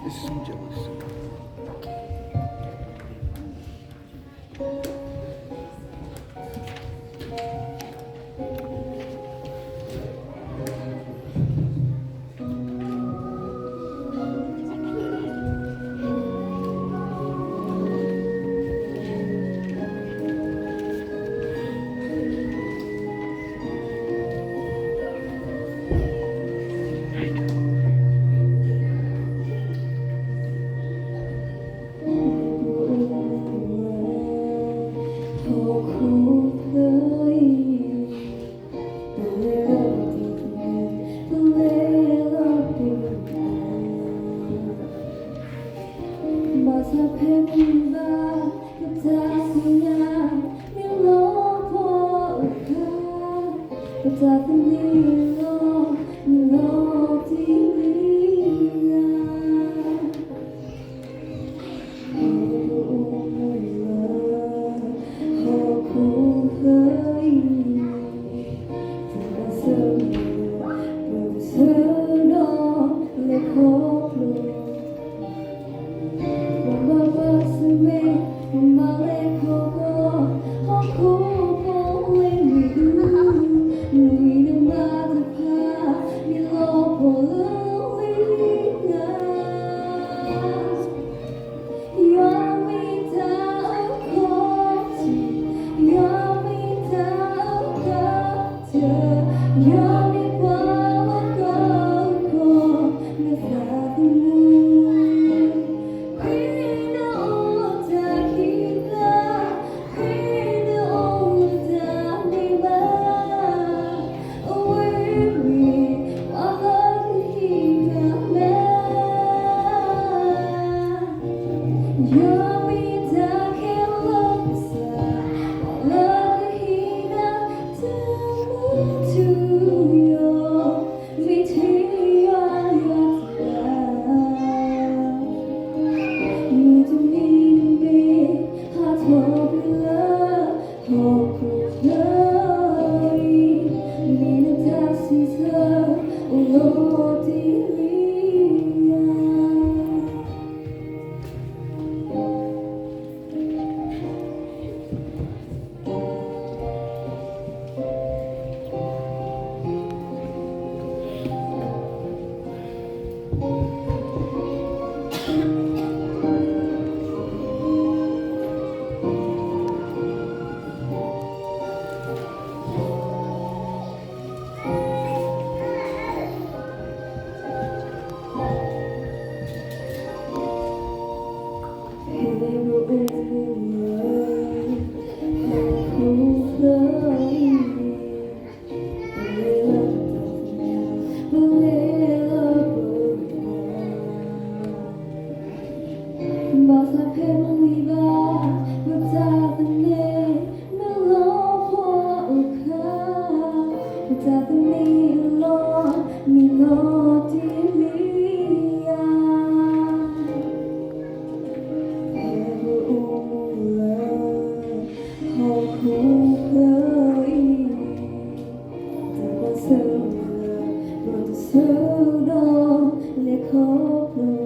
ယဆိကမိၣ် ဘၣ်ဆၣ်ဖဲပမံဘၣ် ပတၢ်သ့ၣ်ညါ မ့ၢ်လီၤပှီၢ်အခါ, ပတၢ်သန့ၤလီၤ မ့ၢ်လီၤတံၢ်လံဧါ. ပအိၣ်မူလၢ ဟီၣ်ခိၣ်ချၢအံၤ တဘၣ်ဆၢမုၢ်လၢ် ပတဆၢဒီးလဲၤခီဖျိ ပဘၣ်ကွၢ်ဆၢၣ်မဲာ် ပဘၣ်လဲၤခီဖျိ ဟီၣ်ခိၣ်ဖိလၢမ့ၣ်အူ နွံနမါတဖၣ် မ့ၢ်လီၤပှီၢ်လၢလံဧါ. ယွၤမ့ၢ်တၢ်အခိၣ်ထံး, ယွၤမ့ၢ်တၢ်အကါတၢၢ်, ယွၤမ့ၢ်ပှၤလၢအကီအခိၣ် နသးသမူ ဖဲနအိၣ်လၢတၢ်ခံးကျါ, ဖဲနအိၣ်လၢတၢ်န့ၢ်ဘၣ်, အဝဲမ့ၢ်ပှၤလၢကဟ့ၣ်နၤမ့ၢ် ယွၤမ့ၢ်တၢ်ခဲလၢာ်ကစၢ်, ပှၤလၢကဟ့ၣ်နၤ တၢ်မူထူယိာ်, မ့ၢ်ထဲယွၤယွၤတဂၤ, မုၢ်တနံၤနမ့ၢ် ဟးထီၣ်ကွံာ်လၢ ဟီၣ်ခိၣ်ချၢအံၤ, မ့ၢ်နတၢ်စံးဆၢ အိၣ်လီၤတံၢ်လံဧါ. ဘၣ်ဆၣ်ဖဲပမံဘၣ် ပတၢ်သန့ၤ မ့ၢ်လီၤပှီၢ်အခါ, ပတၢ်သန့ၤအလီၢ် မ့ၢ်လီၤတံၢ်လံဧါ. ဖဲပအိၣ်မူလၢ ဟီၣ်ခိၣ်ချၢအံၤ, တဘၣ်ဆၢမုၢ်လၢ် ပတဆၢဒီးလဲၤခီဖျိ ပကဘၣ်သဂၢၢ် ပဘၣ်ကွၢ်ဆၢၣ်မဲာ် မ့ၣ်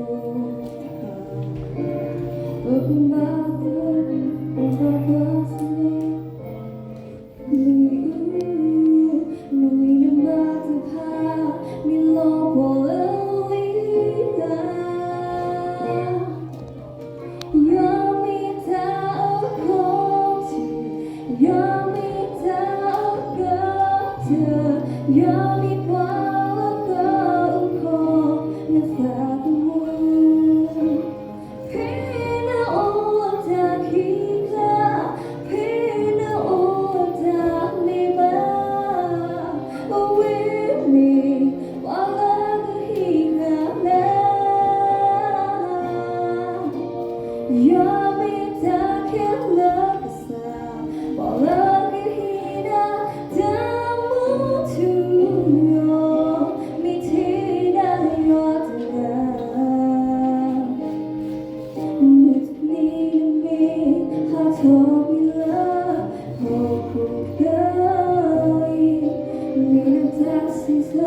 အူ နွံနမါတဖၣ် မ့ၢ်လီၤပှီၢ်လၢလံဧါ. ယွၤမ့ၢ်တၢ်အခိၣ်ထံး, ယွၤမ့ၢ်တၢ်အကါတၢၢ်, ယွၤမ့ၢ်ပှၤလၢအကီအခိၣ် နသးသမူ ဖဲနအိၣ်လၢတၢ်ခံးကျါ, ဖဲနအိၣ်လၢတၢ်န့ၢ်ဘၣ်, အဝဲမ့ၢ်ပှၤလၢကဟ့ၣ်နၤမ့ၢ် ယွၤမ့ၢ်တၢ်ခဲလၢာ်ကစၢ်, ပှၤလၢကဟ့ၣ်နၤ တၢ်မူထူယိာ်, မ့ၢ်ထဲဒၣ်ယွၤတဂၤ မုၢ်တနံၤနမ့ၢ် ဟးထီၣ်ကွံာ်လၢ ဟီၣ်ခိၣ်ချၢအံၤ, မ့ၢ်နတၢ်စံးဆၢ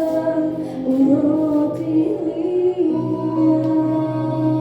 အိၣ်လီၤတံၢ်လံဧါ.